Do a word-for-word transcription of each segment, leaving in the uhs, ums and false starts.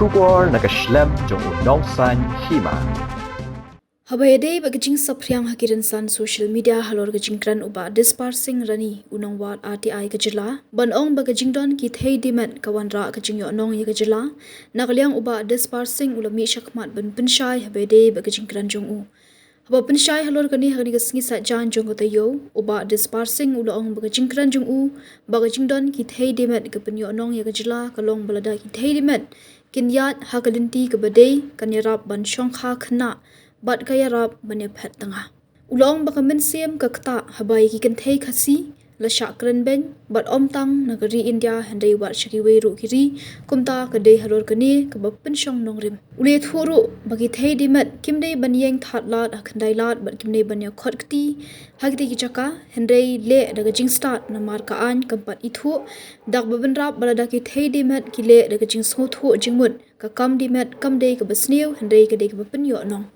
Khubor na ka shlem jong u Nongsaiñ Hima. Haba ïadei bad ka jingsaphriang ha ki rynsan social media halor ka jingkren u Bah Dispar Singh Rani, u nongwad R T I ka jylla, ban ong ba ka jingdon ki thei dimet ka wanrah ka jingïohnong ïa ka jylla, na ka liang u Bah Dispar Singh u la mih shakhmat ban pynshai haba ïadei bad ka jingkren jong u. Haba pynshai halor kane ha kane ka sngi saitjaiñ jong ka taïew, u Bah Dispar Singh u la ong ba ka jingkren jong u ba ka jingdon ki thei dimet ka pynïohnong ïa ka jylla ka long ba lada ki thei dimet kin ïaid ha ka lynti kaba dei, kan ïarap ban shongkha khynnah bad ka ïarap ban ïaphet tnga. U la ong ba ka mynsiem ka ktah haba ïa ki kynthei Khasi la shah kren beiñ, bad ym tang na ka ri India hynrei wat sha kiwei ruh ki ri, kumta ka dei halor kane kaba pynshong nongrim. U la ïathuh ruh ba ki thei dimet kim dei ban ïeng thad lad ha khyndai lad bad kim dei ban ïakhot kti ha kitei ki jaka, hynrei leh da ka jingstad, namar ka aiñ kam pat ithuh da kaba bynrap ba lada ki thei dimet ki leh da ka jingsngewthuh jingmut, ka kam dimet kam dei kaba sniew hynrei ka dei kaba pynïohnong.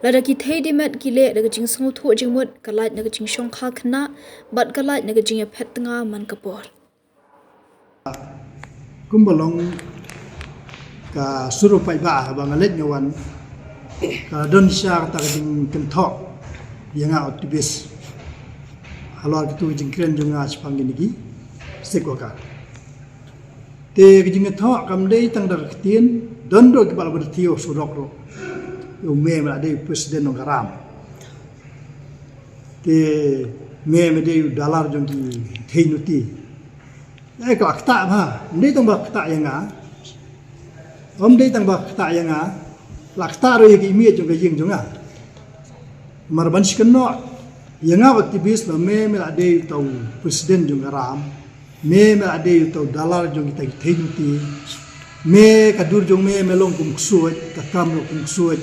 Lada ki thei dimet ki leh da ka jingsngewthuh jingmut, ka lait na ka jingshongkha khynnah bad ka lait na ka jingïaphet tnga man ka por. Kumba long ka suru paidbah ba nga leit nga wan, ka don shisha kata ka jingkynthoh ïa nga activist halor katu ka jingkren jong nga shaphang kine ki sex worker. Te ka jingkynthoh kam dei tang da ka ktien, don ruh kiba la byrtiew surok ruh. U me me la dei u president jong ka ram. Te me me dei u dalar jong ki thei nuti. Ïa ka la ktah bha, ym dei tang ba ktah ïa nga. Ym dei tang ba ktah ïa nga, la ktah ruh ïa ka image jong ka ïing jong nga. Mar ban sngewthuh ïa nga ba activist ba me me la dei uta u president jong ka ram. Me me la dei uta u dalar jong kita ki thei nuti. Me ka dur jong me me long kum ksuid, ka kam long kum ksuid.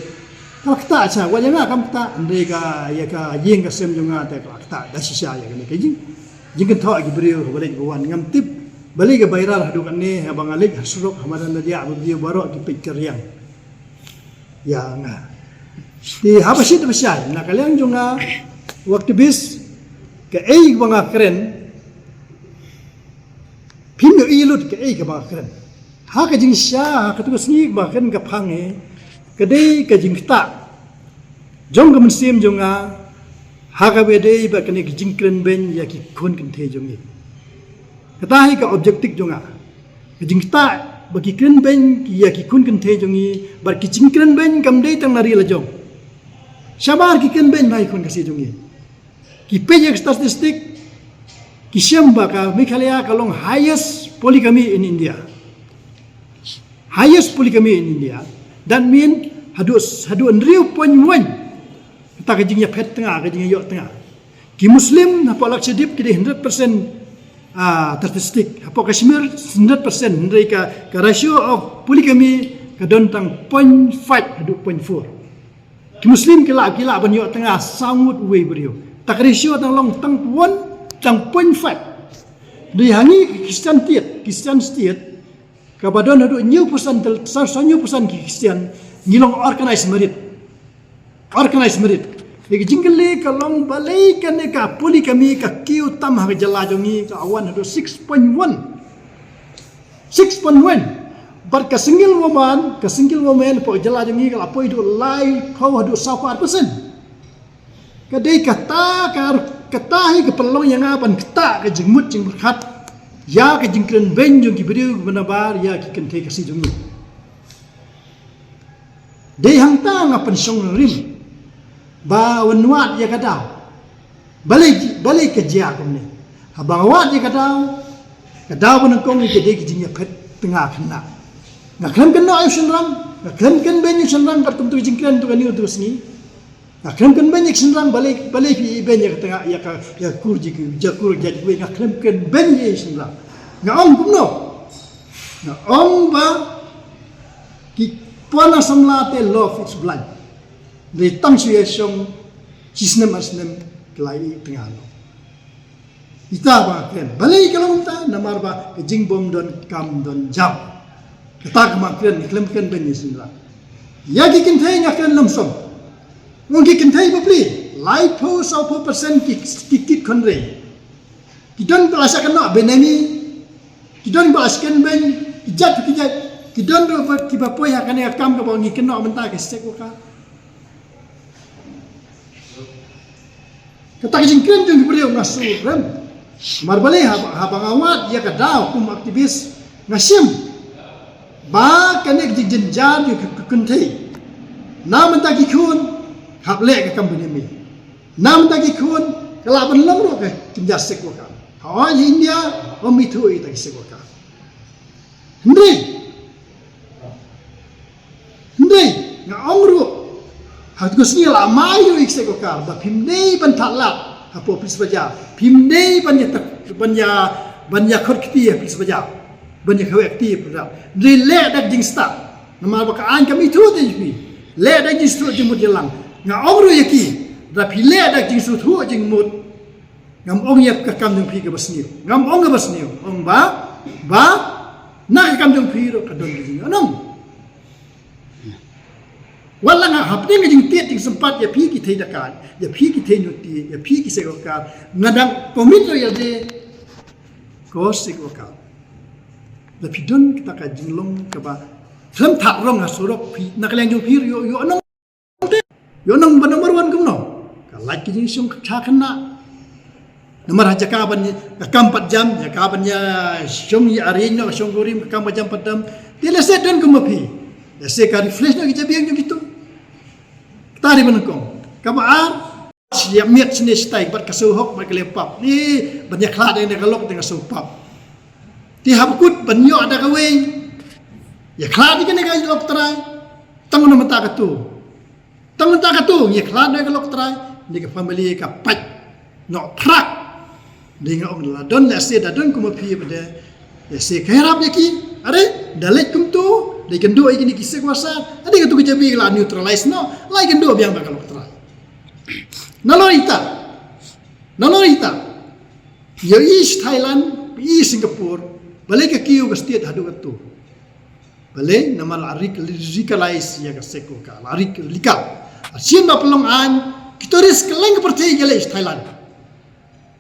Ka la ktah sha, wat ïa nga kam ktah, hynrei ka ïa ka ïing ka sem jong nga te ka la ktah da shisha ïa kane ka jing. Jingkynthoh ki briew haba leit ba wan, ngam tip balei ka viral haduh katne, haba nga leit ha surok ha madan Lyngdoh ba briew baroh ki peit ka riang ïa nga. Te haba shit haba shai na ka liang jong nga u activist, kaei ba nga kren, phim ïohi lut kaei kaba nga kren. Ha ka jingshisha, ha katu ka sngi kaba nga kren ka phang hi, ka dei ka jingktah jong ka mynsiem jong nga ha kaba ïadei bad kane ka jingkren beiñ ïa ki khun kynthei jong ngi. Kata hi ka objective jong nga. Ka jingktah ba ki kren beiñ ïa ki khun kynthei jong ngi, bad ki jingkren beiñ kam dei tang na ri la jong. Shabar ki kren beiñ bha ïa ki khun Khasi jong ngi. Ki peit ïa ki statistic, ki shem ba ka Meghalaya ka long highest polygamy in India. Highest polygamy in India. That mean haduh, haduh hynriew point one kata ka jingïaphet tnga, ka jingïaïoh tnga. Ki Muslim hapoh Lakshadweep ki dei hundred percent, ah, statistic. Hapoh Kashmir hundred percent, hynrei ka, ka ratio of polygamy ka don tang point five haduh point four. Ki Muslim ki lah, ki lah ban ïoh tnga saw ngut uwei u briew. Ta ka ratio tang long tang one, tang point five. Dei ha ngi ki Christian state, Christian state, kaba don haduh hynñiew percent, saw, saw hynñiew percent ki Christian, ngi long organized marriage. Organized marriage. Dei ka jingkylli ka long balei kane ka polygamy ka kiew tam ha ka jylla jong ngi, ka wan haduh six point one. Six point one. Bad ka single woman, ka single woman hapoh jylla jong ngi ka la poi haduh laiphew haduh sawphew ar percent. Ka dei kata ka, kata hi ka pynlong ïa nga ban ktah ka jingmut jingpyrkhat ïa ka jingkren beiñ jong ki briew kiba nabar ïa ki kynthei Khasi jong ngi. Dei hangta nga pynshong rim ba wan wad ïa ka daw. Balei, balei ka jia kumne? Haba nga wad ïa ka daw, ka daw ba nyngkong ka dei ka jingïaphet tnga khynnah. Nga khlem kynnoh ïa u shynrang, nga khlem kynbeiñ ïa u shynrang katkum tu ka jingkren tu kane tu ka sngi. Nga khlem kynbeiñ ïa u shynrang, balei, balei phi ibeiñ ïa ka tnga, ïa ka, ïa ka kur jong ki, ïa ka kur jong kiwei, nga khlem kynbeiñ ïa u shynrang. Nga ong kumno? Nga ong ba ki khun samla te love is blind. Dei tang shu ïa shong shi snem ar snem ki la ïoh tnga noh. Ita ba kren. Balei ka long kumta, namar ba ka jingbym don kam don jam. Kata ka ma kren, khlem kren beiñ ïa u shynrang. Ïa ki kynthei nga kren lumsum. Ong ki kynthei bapli, laiphew sawphew percent ki, ki kit khynrei. Ki don ba la shah kynnoh benami, ki don ba la shah kynbeiñ, ki jait ki jait. Ki don ruh ba kiba poi ha kane ka kam kaba ngi kynnoh mynta ki sex worker. Kata ka jingkren jong ki briew nga sngewrem. Namar balei haba, haba nga wad ïa ka daw kum activist nga shim ba kane ka jingjynjar jong ki kynthei. Na mynta ki khun hap leh ka kam bniah. Na mynta ki khun ka lah ban long ruh ka kynja sex worker. Hooid ha India ym ithuh ïa kita ki sex worker. Hynrei, hynrei nga ong ruh ha katu ka sngi la mai ruh ïa ki sex worker ba phim dei ban thad lad hapoh police bazaar, phim dei ban ïa tak-, ban ïa, ban ïa khot kti ha police bazaar, ban ïa khawek kti ha police bazaar. Hynrei leh da ka jingstad. Namar ba ka aiñ kam ithuh te ïa phi. Leh da ka jingsngewthuh jingmut ïalang. Nga ong ruh ïa ki, da phi leh da ka jingsngewthuh jingmut, ngam ong ïa ka kam jong phi kaba sniew. Ngam ong kaba sniew. Ong ba, ba na ka kam jong phi ruh ka don ka jingïohnong. Wat la nga hapdeng ka jingtied jingsympat ïa phi ki thei dakaid, ïa phi ki thei nuti, ïa phi ki sex worker, nga dang commit ruh ïa lade ko sex worker. Da phi don kata ka jinglong kaba khlem thad rong ha surok phi, na ka liang jong phi ruh ïoh, ïohnong. Ïohnong ba number one kumno? Ka lait ka jingshong ka khynnah. Namar ha jaka ban ïa, ka kam pat jam, jaka ban ïa shong ïa arrange noh, shong kurim, ka kam pat jam pat dam. Te lehse don kum ma phi. Lehse ka refresh noh ki jabieng jong kito. Kata dei ba nyngkong. Kaba ar, ïa miet shane shatai bad ka shu hok bad ka leh pap. Ni ban ïa khlad ïa ka lok da ka shu pap. Te haba kut ban ïoh da kawei. Ïa khlad ïa kane ka lok trai. Tang na mynta katu. Tang mynta katu ngi khlad da ka lok trai, da ka family ka pait noh phrak. Da nga ong la don lehse da don kum ma phi ba de. Lehse ka ïarap ïa ki. Are, da leit kumtu, da kynduh ïa kine ki sex worker. Are katu ka jabi la neutralize noh, la kynduh biang da ka lok trai. Nalor ita. Nalor ita. Ïa i Thailand, i Singapore, balei ka kiew ka state haduh katu. Balei namar la rik-, radicalize ïa ka sex worker, la rik-, radical. Shisien ba pynlong aiñ, ki tourist kylleng ka pyrthei ki leit sha Thailand.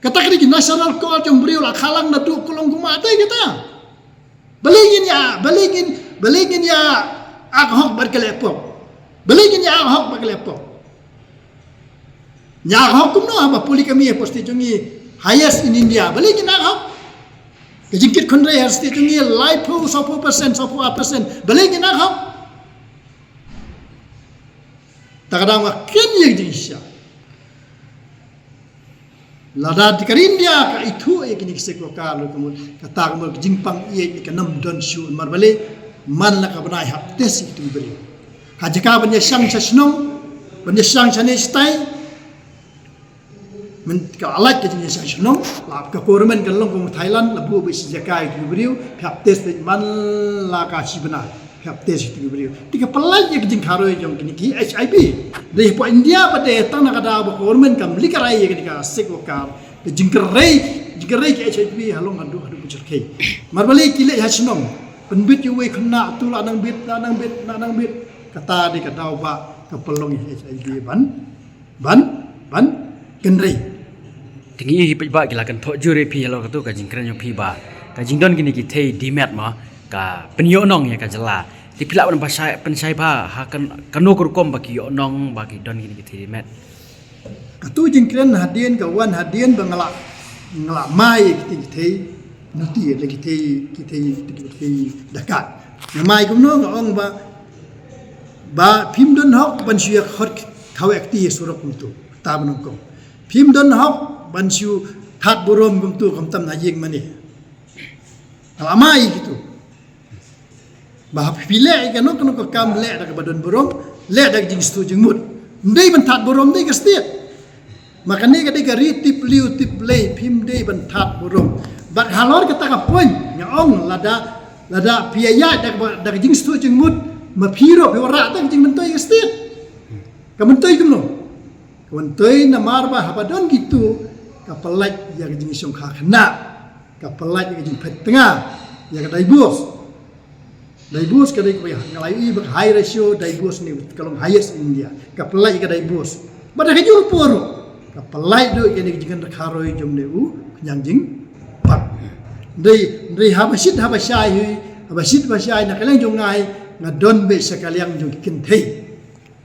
Kata ka dei ki natural call jong briew la khalang naduh ka long kumta kata. Balei ngin ïa, balei ngin, balei ngin ïa ak hok bad ka leh pop. Balei ngin ïa ak hok bad ka leh pop. Ïa ak hok kumno haba polygamy hapoh state jong ngi highest in India. Balei ngin ak hok. Ka jingkit khynrei ha state jong ngi laiphew, sawphew percent, sawphew percent. Balei ngin ak hok. Ta ka daw nga kren ïa ka jingshisha. Lada ka ri India ka ithuh ïa kine ki sex worker ruh ka mut, kata ka mut ka jingpang ïeit ka nam don shuh namar balei man la ka bnai hap test ïa kitu ki briew. Ha jaka ban ïa shang sha shnong, ban ïa shang shane shatai. Mynta ka lait ka jingïa shang sha shnong, la ka government ka long kum Thailand, la buh beit shi jaka ïa kitu ki briew, phi hap test beit man la ka shi bnai. Phi hap test ïa kitu ki briew. Te ka pynlait ïa ka jingkharoi jong kine ki HIV. Dei hapoh India pat dei tang na ka daw ba government kam lehkai ïa kane ka sex worker. Ka jingkyrhai, jingkyrhai ki HIV ha long haduh, haduh bujur khei. Namar balei ki leit ha shnong. Pynbit ïa uwei khynnah tu la nang bit, la nang bit, la nang bit. Kata dei ka daw ba ka pynlong ïa HIV ban, ban, ban kynrei. Te ngi ïohi paidbah ki la kynthoh jur ïa phi halor katu ka jingkren jong phi ba ka jingdon kine ki thei demed mo ka pynïohnong ïa ka jylla. Te phi lah ban pynshai, pynshai bha ha kan, kano ka rukom ba ki ïohnong ba ki don kine ki thei demed. Katu jingkren hadien ka wan hadien ba nga la, nga la mai ïa kiti ki thei nuti, ïa kiti ki thei, kiti ki thei dakaid. Nga mai kumno nga ong ba, ba phim don hok ban shu ïa khot khawek kti ïa surok kumtu. Ta ban ong kong. Phim don hok ban shu thad burom kumtu khamtam na ïing mane. Nga la mai ïa kitu. Ba haba phi leh ïa kano kano ka kam leh da kaba don burom, leh da ka jingsngewthuh jingmut. Ym dei ban thad burom dei ka state. Ma kane ka dei ka ri tip liew tip lei, phim dei ban thad burom. Bad halor kata ka point nga ong lada, lada phi ïaid da kaba, da ka jingsngewthuh jingmut, ma phi ruh phi wanrah da ka jingmyntoi ka state. Ka myntoi kumno? Ka myntoi namar ba haba don kitu ka pynlait ïa ka jingshongkha khynnah, ka pynlait ïa ka jingphet tnga, ïa ka divorce. Divorce ka dei kaba ïa, nga la ïohi ba ka high ratio divorce ne ka long highest in India. Ka pynlait ïa ka divorce. Bad ha kajuh ka por ruh ka pynlait ruh ïa kane ka jingkyrkhu jong une u khñiang jingpang. Hynrei, hynrei haba shit haba shai hi, Ba shit ba shai na ka liang jong nga hi, nga don beit sha ka liang jong ki kynthei.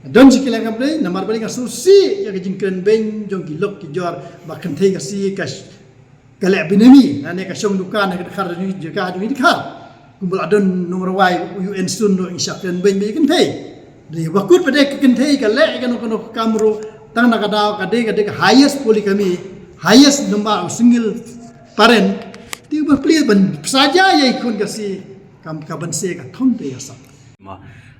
Nga don sha ka liang kam dei, namar balei nga sngewsih ïa ka jingkren beiñ jong ki lok ki jor, ba kynthei ka shi ka sh-, ka leh bynni, na ne ka shong dukan, ka dkhar jong i, jaka jong i dkhar. Kumba la don nongrwai U N Sun ruh, ngi shah kren beiñ bad kynthei. Dei ba kut pat de ka kynthei ka leh kano kano ka kam ruh, tang na ka daw ka dei, ka dei ka highest polygamy, highest number of single parent. Te ba plie ban saja ïa i khun ka shi kam ka ban se ka thong te ïa sa. Ma,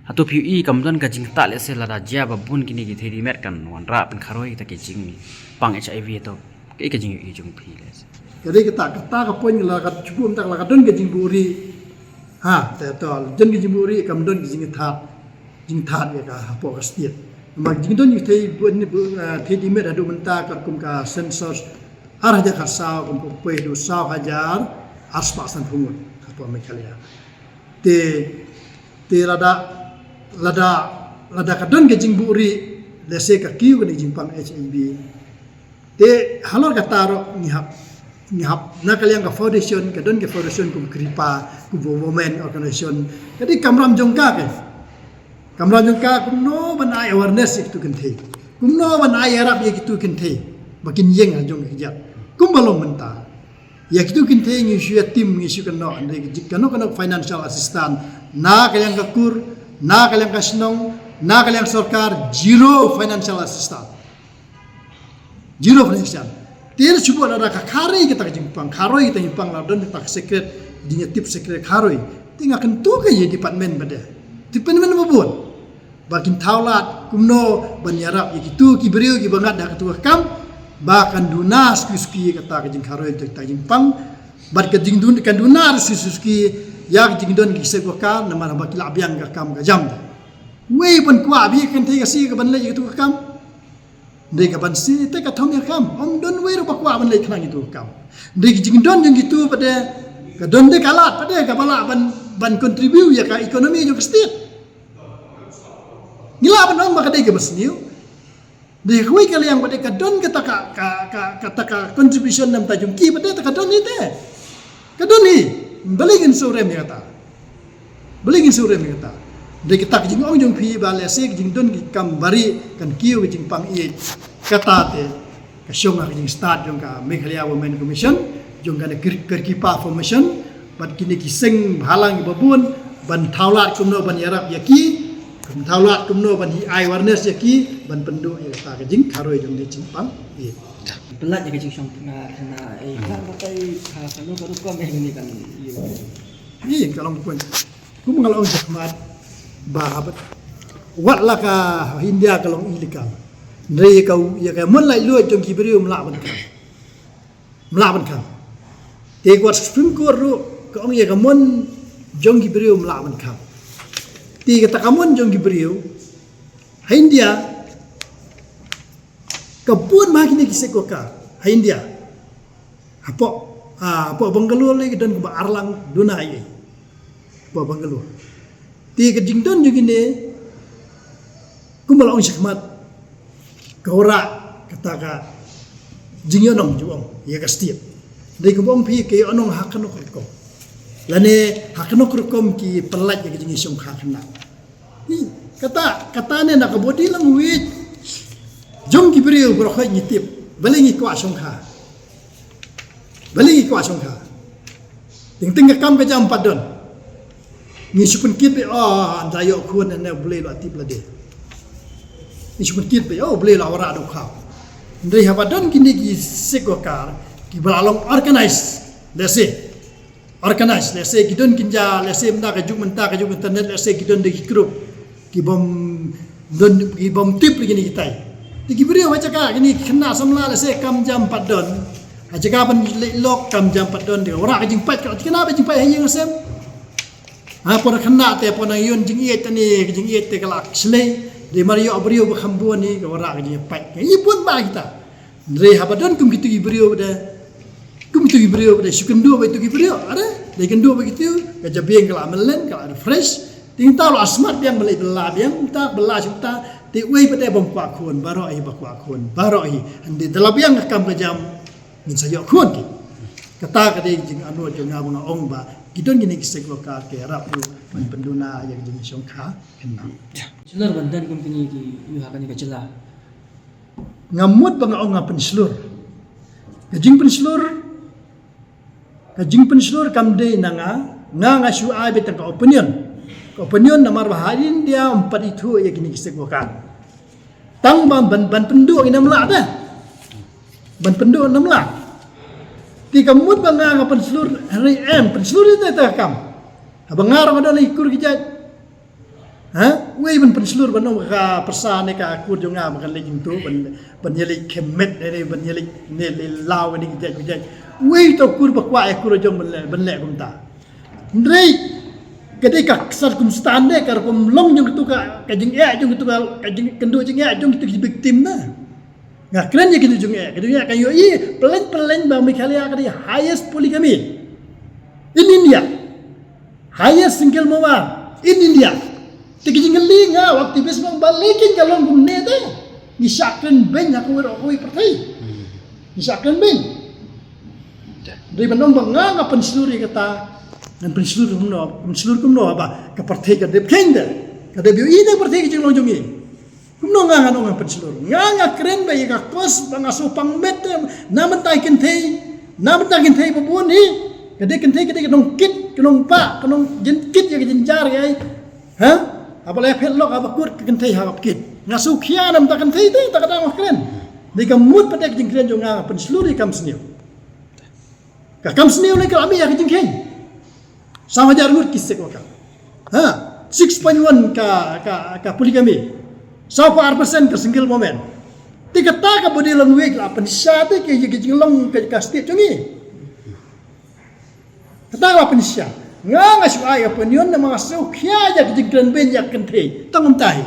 hato phi ïohi kam don ka jingktah lehse lada jia ba bun kine ki thei di met kan wanrah pynkharoi kita ki jingpang H I V to. Kaei ka jingïohi jong phi lehse? Ka dei kata, kata ka point la ka chubu mynta la ka don ka jingbuhrieh. Ha, te to, don ka jingbuhrieh kam don ka jingthat. Jingthat ïa ka hapoh ka state. Namar jingdon ïa ki thei bun, bun, ah, thei di met haduh mynta katkum ka census ar hajar khatsaw kum poi haduh saw hajar ar spah sanphew ngut hapoh Meghalaya. Te, te lada, lada, lada ka don ka jingbuhrieh, lehse ka kiew kane ka jingpang H I V. Te halor kata ruh ngi hap, ngi hap na ka liang ka foundation, ka don ka foundation kum KRIPA, kum Women Organization. Ka dei kamram jong ka, ka kamram jong ka kumno ban ai awareness ïa kitu kynthei, kumno ban ai ïarap ïa kitu kynthei ba kin ïeng ha jong ka kjat. Kumba long mynta, ïa kitu kynthei ngi shu ïa tim, ngi shu kynnoh, hynrei kano kano financial assistance na ka liang ka kur, na ka liang ka shnong, na ka liang sorkar, zero financial assistance. Zero financial. Te shu buh lada ka kharoi kita ka jingpang, kharoi kita jingpang, la don kita ka secret, jingïatip secret kharoi. Te nga kyntu ka ïa department ba de, department ba bun, ba kin thaw lad kumno ban ïarap ïa kitu ki briew kiba ngat da katu ka kam, ba kan duna suki suki kata ka jingkharoi, kata ka jingpang. Bad ka jingduna, kan duna suki suki ïa ka jingdon ki sex worker, namar ba ki la biang ka kam ka jam. Wei ban kwah ba ïa ka kynthei ka shi ka ban leh ïa katu ka kam. Dei ka ban shi te ka thom ïa kam. Ym don wei ruh ba kwah ban leh khnang ïa katu ka kam. Dei ka jingdon jong kitu pat de, ka don de ka lad pat de kaba lah ban, ban contribute ïa ka economy jong ka state. Ngi lah ban ong ba ka dei kaba sniew. Dei kawei ka liang pat de ka don kata ka, ka, ka, kata ka contribution namar jong ki pat de, ka don hi te. Ka don hi. Balei ngin shu rem ïa kata? Balei ngin shu rem ïa kata? Dei kata ka jingong jong phi ba lehse ka jingdon ki kam bari kan kiew ka jingpang ïeit. Kata te ka shong ha ka jingstad jong ka Meghalaya Women Commission, jong ka KRIPA Foundation, bad kine ki seng bhalang kiba bun, ban thaw lad kumno ban ïarap ïa ki, ban thaw lad kumno ban hi ai awareness ïa ki, ban pynduh ïa kata ka jingkharoi jong ka jingpang ïeit. Pynlait ïa ka jingshong khynnah, khynnah, eh, khynnah ba kai, ha, kano ka rukom eh kane kan, ïa. Ïa, ka long point. Kum nga la ong shakhmat ba haba wat la ka India ka long illegal, hynrei ka, ïa ka mon laitluid jong ki briew ym lah ban khang. Ym lah ban khang. Te ka wat Supreme Court ruh ka ong ïa ka mon jong ki briew ym lah ban khang. Te kata ka mon jong ki briew ha India ka bun bha kine ki sex worker ha India. Hapoh, ah, hapoh Bangalore lei ka don kumba arlang duna ïa. Hapoh Bangalore. Te ka jingdon jong kine kumba la ong shakhmat, ka wanrah kata ka jingïohnong jong ong ïa ka state. Dei kumba ong phi ka ïohnong ha kano ka rukom, lane ha kano ka rukom ki pynlait ïa ka jingïashongkha khynnah. Hi, kata, kata ne na ka body language jong ki briew baroh khoit ngi tip. Balei ngi kwah shongkha? Balei ngi kwah shongkha? Teng teng ka kam ka jam pat don. Ngi shu pynkit beit, oh, ynda ïoh khun ne Blei la tip lade. Ngi shu pynkit beit, oh, Blei la wanrah da u khaw. Hynrei haba don kine ki sex worker kiba la long organized, lehse. Organized, lehse ki don kynja, lehse mynta ka juk, mynta ka juk internet, lehse ki don da ki group kibym don, kibym tip lagi ne kitai. Te ki briew ha jaka kine ki khynnah samla, lehse kam jam pat don. Ha jaka ban leit lok kam jam pat don, te wanrah ka jingpait, ka khynnah ba jingpait ha ïing ha sem. Ha, por khynnah te, por nang ïoh jingïeit te ne, ka jingïeit te ka la shlei. Dei mar ïoh briew ba kham bun ne, ka wanrah ka jingpait. Ka ïa bun ba kita. Hynrei haba don kum kitu ki briew de, kum kitu ki briew de, shu kynduh bad kitu ki briew, are, dei kynduh bad kitu, ka jabieng ka la mlien, ka la refresh, te mynta la smat biang, ba leit bylla biang, mynta bylla shu mynta, te uei pat de bym kwah khun, baroh hi ba kwah khun, baroh hi, hynrei da la biang ka kam ka jam, ngin sa ïoh khun ki. Kata ka dei ka jinganot jong nga ba nga ong ba, Ki don kine ki sex worker ki ïarap ruh ban pynduna ïa ka jingshongkha khynnah. Shlur ban don kum kine ki ïa kane ka jylla. Nga mut ba nga ong nga pynshlur. Ka jingpynshlur, ka jingpynshlur kam dei na nga, nga nga shu ai beit tang ka opinion. Ka opinion namar ba ha India ym pat ithuh ïa kine ki sex worker. Tang ban, ban, ban pynduh ïa ki nam lah te. Ban pynduh nam lah. Te ka mut ba nga nga pynshlur, hynrei em, pynshlur ïa te te kam. Haba nga ruh nga don ïa ki kur ki jait. Ha? Wei ban pynshlur ban ong ka pyrsa ne ka kur jong nga ba kan leit jingto, ban, ban ïaleit khemmet ne, ne, ban ïaleit ne, ne law ne ki jait ki jait. Wei to kur ba kwah ïa kur jong ban leh, ban leh kumta. Hynrei ka dei ka circumstance de, ka rukom long jong kito ka, ka jingeh jong kito ka, ka jingkynduh jingeh jong kito ki victim na. Nga kren ïa kito jingeh, kito jingeh ka ïohi, pyllein pyllein ba Meghalaya ka dei highest polygamy in India. Highest single mother in India. Te ki jingkylli nga u activist ba, ba lekin ka long kumne te. Ngi shah kren beiñ ha kawei ruh kawei pyrthei. Ngi shah kren beiñ. Dei ban ong ba nga nga pynshlur ïa kata, ngan pynshlur kumno, pynshlur kumno ba ka pyrthei ka dep kheiñ de. Ka dep ïohi de pyrthei ka jinglong jong ngi. Kumno nga ngan ong nga pynshlur. Nga nga kren ba ïa ka cause ba nga shu pang met te na bynta kynthei, na bynta kynthei ba bun hi. Ka dei kynthei ka dei ka nongkit, ka nongpah, ka nongjynkit ïa ka jynjar ïa. Ha? Haba la phet lok haba kut ka kynthei haba kit. Nga shu khia na bynta kynthei te, ta ka dang nga kren. Dei ka mut pat ka jingkren jong nga nga pynshlur ïa kam sniew. Ka kam sniew ne ka la mih ïa ka jingkheiñ. Saw hajar ngut ki sex worker. Ha, six point one ka, ka, ka polygamy. Saw phew ar percent ka single woman. Te kata ka body language la pynshai te ka, ka jinglong ka, ka state jong ngi. Kata la pynshai. Nga nga shu ai opinion namar nga shu khia ïa ka jingkren beiñ ïa ka kynthei. Tang kumta hi.